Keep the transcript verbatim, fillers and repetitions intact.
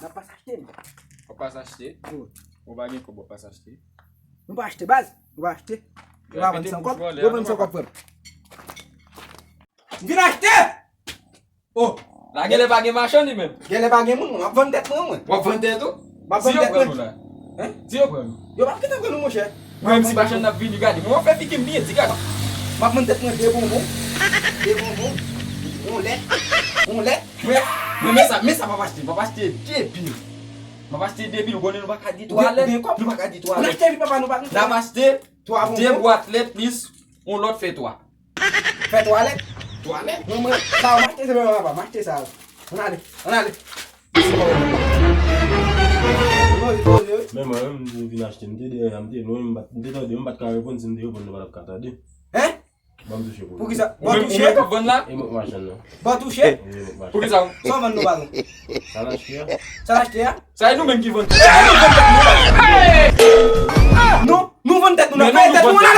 N ap pase achte, non. W ap pase achte? Wi. Ou pa gen kòb, w ap pase achte? Nou pa achte, baz. Nou pa achte. Yo pa vann san kòb. Yo vann san kòb, frè m. M vin achte! Oh! La genlè pa gen machann li menm. Genlè pa gen moun, mwen. M ap vann tèt mwen, mwen. W ap vann tèt ou? M ap vann tèt mwen. Hein? Si yo pran nou? Yo p ap gentan pran nou, monchè. Mwen menm si machann nan ap vini, gade. Mwen fè figi m byen, di gade. M ap vann tèt mwen de bonbon. De bonbon. On lèt. On lèt. Mwen, mwen, men sa, men sa m ap achte. M ap achte de pil. M ap achte de pil. Ou konnen nou pa ka di twa lèt. Nou pa ka di twa lèt. N ap achte de bwat lèt plis on lòt fè twa. Fè twalèt. Twalèt? Mwen, mwen, sa yo, m achte se menm papa, m achte sa yo. Ann ale, ann ale. Poze, poze, wi. Men mwen menm, m te vin achte, m te dèyè a, m te lwen, m pa t, m te tande, m pa t ka reponn, si m te reponn, nou pa t ap ka tande. Hein? Ban m touche pou li. Poukisa? Ou menm, ou menm k ap vann la? E mwen k machann nan. Ban touche? E mwen k machann. Poukisa? Sa w vann nou, patwon? Sa l achte a? Sa l achte a? Sa e nou menm ki vann. Non, nou vann tèt nou nan kay tèt nou la.